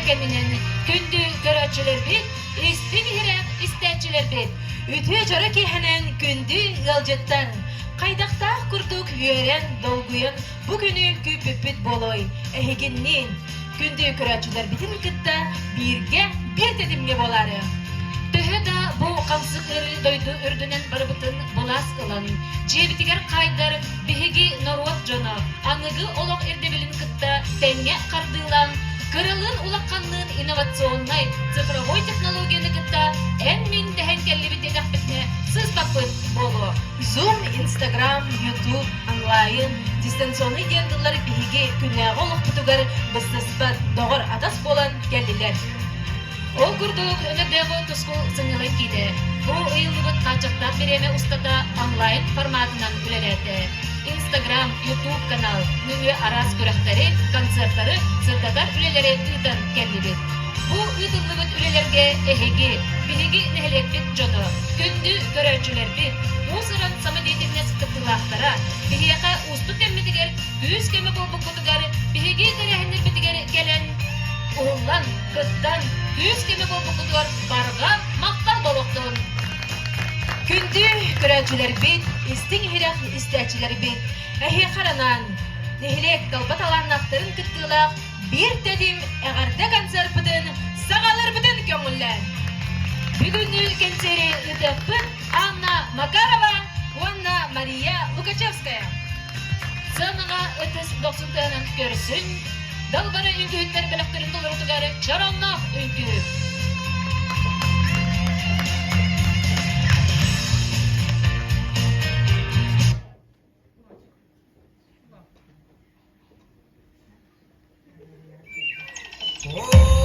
кэминэн күндү көрөөччүлэрбит, истиҥ-иһирэх истээччилэрбит! Үтүө дьоро киэһэнэн күндү ыалдьыттар! Хайдахтаах курдук үөрэн, долгуйан бу күнү күүппүппүт буолуой? Эһигинниин, күндү көрөөччүлэрбитин кытта бииргэ биир тэтимҥэ буолаары. Төһө да бу хамсык ыарыы дойду үрдүнэн барыбытын былаас ылан, дьиэбитигэр хаайдар биһиги норуот дьоно аныгы олох ирдэбилин кытта тэҥҥэ хардыылаан, кыралыын улаханныын инновационнай цифровой технологияны кытта эн-мин дэһэн кэллибит диэтэхпитинэ сыыспаппыт буолуо. Zoom, Instagram, YouTube, онлайн, дистанционный диэн тыллар биһиги күннээҕи олохпутугар быстыспат доҕор-атас буолан кэллилэр. Ол курдук, өнөрдөөҕү тускул сынньалаҥ киинэ бу ыйыллыбыт хааччахтаах бириэмэ устата онлайн форматынан үлэлээтэ. Инстаграм, Ютуб канал нөҥүө араас күрэхтэри, концертары, сырдатар үлэлэри ыытан кэллибит. Бу ыытыллыбыт үлэлэргэ эһиги, биһиги нэһилиэкпит дьоно, күндү көрөөччүлэрбит, уус-уран самодеятельность кыттыылаахтара, биһиэхэ уустук кэммитигэр күүс-көмө буолбуккутугар биһиги тэрээһиннэрбитигэр кэлэн уһуллан, кыттан, күүс-көмө буолбуккутугар барҕа махтал буолуохтун! Күндү көрөөччүлэрбит, истиҥ-иһирэх истээччилэрбит, эһиэхэ анаан нэһилиэк талба талааннаахтарын кыттыылаах биир тэтим эҕэрдэ концерпытын саҕаларбытын көҥүллээн! Бүгүҥҥү кэнсиэри ыытыахпыт Анна Макарова уонна Мария Лукачевская. Сыанаҕа ытыс дохсун тыаһынан көрсүн, Далбары үҥкүүһүттэр бөлөхтөрүн толорутугар чороҥноох үҥкүү. Oh!